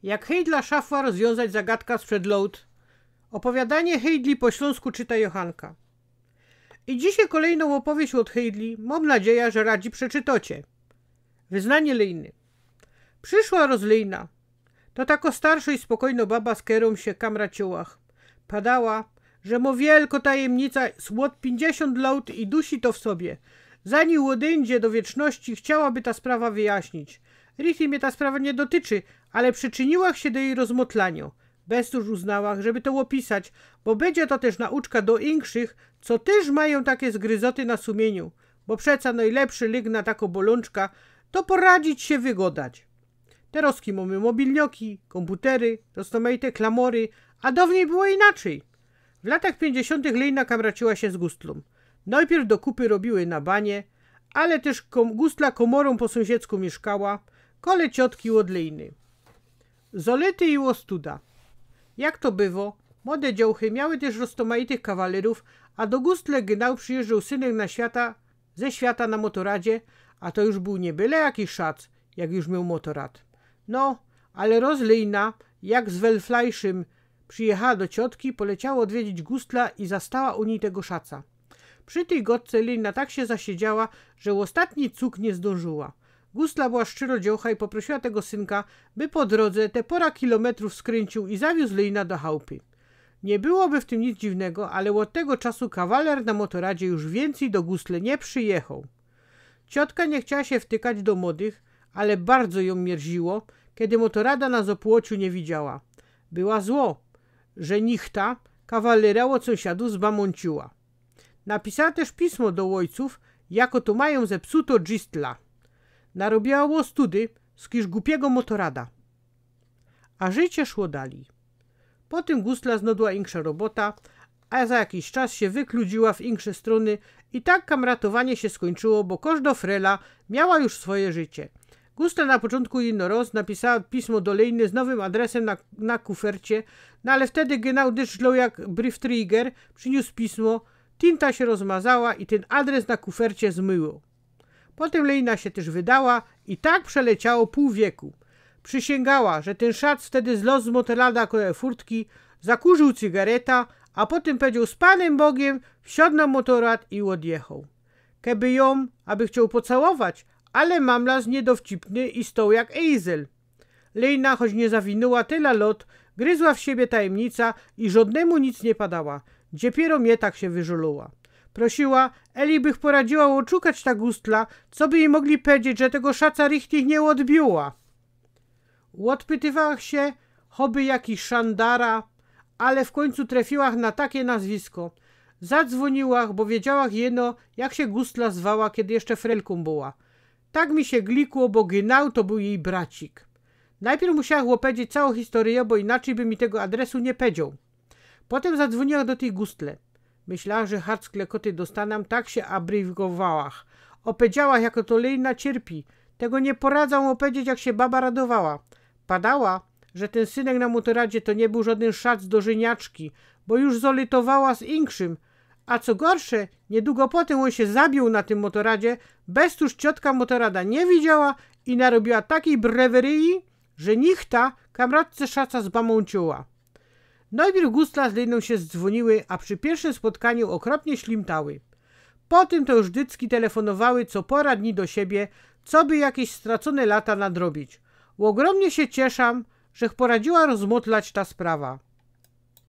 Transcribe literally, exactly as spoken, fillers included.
Jak Heidla szafła rozwiōnzać zagadka sprzed lŏt. Ôpowiadanie Heidli po ślōnsku czyta Johanka. I dzisiej kolejnŏ ôpowieść ôd Heidli. Mōm nadzieja, że radzi przeczytŏcie. Wyznanie Lejny. Przyszła roz Lejna. To takŏ starszŏ i spokojnŏ baba, z kerōm sie kamraciyłach. Padała, że mŏ wielkŏ tajymnica ôd piyńćdziesiōnt lŏt i dusi to w sobie. Zanim ôdyńdzie do wieczności, chciałaby ta sprawa wyjaśnić. Richtig mie ta sprawa niy dotyczy, ale prziczyniłach sie do jij rozmŏtlaniŏ. Bez to już uznałach, żeby to ôpisać, bo bydzie to tyż nauczka do inkszych, co tyż majōm take zgryzoty na sumieniu. Bo przeca nojlepszy lyk na takŏ bolōnczka to poradzić sie wygodać. Terŏzki mōmy mobilnioki, kōmputery, roztōmajte klamory, a downyj było inaczyj. W latach piyńćdziesiōntych Lejna kamraciła sie z Gustlōm. Nojpiyr do kupy robiły na banie, ale tyż kōm-, Gustla kōmorōm po sōmsiedzku miyszkała, kole ciotki ôd Lejny. Zolety i ôstuda. Jak to bywŏ, młode dziołchy miały tyż roztōmajtych kawalerōw, a do Gustle genau przijyżdżoł synek na świata, ze świata na motŏradzie, a to już bōł niy byle jaki szac, jak już mioł motŏrad. No, ale roz Lejna, jak z Welflejszym przijechała do ciotki, poleciała ôdwiedzić Gustla i zastała u nij tego szaca. Przi tyj godce Lejna tak sie zasiedziała, że ôstatni cuk niy zdōnżyła. Gustla była szczyrŏ dziołcha i poprosiła tego synka, by po drōdze te pora kilometrōw skryncył i zawiōz Lejna do chałpy. Niy byłoby w tym nic dziwnego, ale ôd tego czasu kawaler na motŏradzie już wiyncyj do Gustle niy przijechŏł. Ciotka niy chciała sie wtykać do młodych, ale bardzo jōm mierziło, kedy motŏrada na Zopłociu niy widziała. Była zło, że nichta kawalera ôd sōmsiadōw zbamōncyła. Napisała tyż pismo do ôjcōw, jako to majōm zepsutõ dżistla. Narobiła ôstudy, skrz gupiego motŏrada. A życie szło dalij. Potym Gustla znŏdła inksza robota, a za jakiś czas sie wykludziła w inksze strōny i tak kamratowanie sie skōńczyło, bo kożdŏ frela miała już swoje życie. Gustla na poczōntku ino roz napisała pismo do Lejny z nowym adresym na, na kufercie, no ale wtedy genau dyszlōł jak briefträger, prziniōs pismo, tinta sie rozmazała i tyn adres na kufercie zmyło. Potym Lejna sie tyż wydała i tak przeleciało pōł wieku. Przisiyngała, że tyn szac wtedy zlŏz z motŏrada kole furtki, zakurziōł cygareta, a potym pedzioł: „Z Panym Bogiym”, wsiŏdł na motŏrad i ôdjechoł. Keby jōm, aby chcioł pocałować, ale mamlas niydowcipny i stoł jak ejzel. Lejna, choć niy zawinyła tela lŏt, gryzła w siebie tajymnica i żŏdnymu nic niy padała. Dziepiyro mie tak sie wyżŏlała. Prosiła, eli bych poradziła ôdszukać ta Gustla, co by jij mogli pedzieć, że tego szaca richtig niy ôdbiła. Ôdpytywałach sie, choby jakiś szandara, ale w kōńcu trefiłach na take nazwisko. Zadzwōniłach, bo wiedziałach jyno, jak sie Gustla zwała, kedy jeszcze frelkōm była. Tak mi sie glikło, bo genau to bōł jij bracik. Nojpiyr musiałach ôpedzieć całoł historyjõ, bo inaczyj by mi tego adresu niy pedzioł. Potym zadzwōniłach do tyj Gustle. Myślałach, że harc klekoty dostanã, tak sie abrigowałach. Ôpedziałach, jako to Lejna cierpi. Tego niy poradzã ôpedzieć, jak sie baba radowała. Padała, że tyn synek na motŏradzie to niy bōł żŏdyn szac do żyniaczki, bo już zolitowała z inkszym. A co gorsze, niydugo potym ôn sie zabiōł na tym motŏradzie, bez to już ciotka motŏrada niy widziała i narobiła takij breweryji, że nichta kamratce szaca zbamōncyła. Nojpiyr Gustla z Lejnōm sie zdzwōniły, a przi piyrszym spotkaniu ôkropnie ślimtały. Potym to już dycki telefonowały co pora dni do siebie, coby jakeś stracōne lata nadrobić. Ôgrōmnie sie cieszã, żech poradziyła rozmotlować ta sprawa.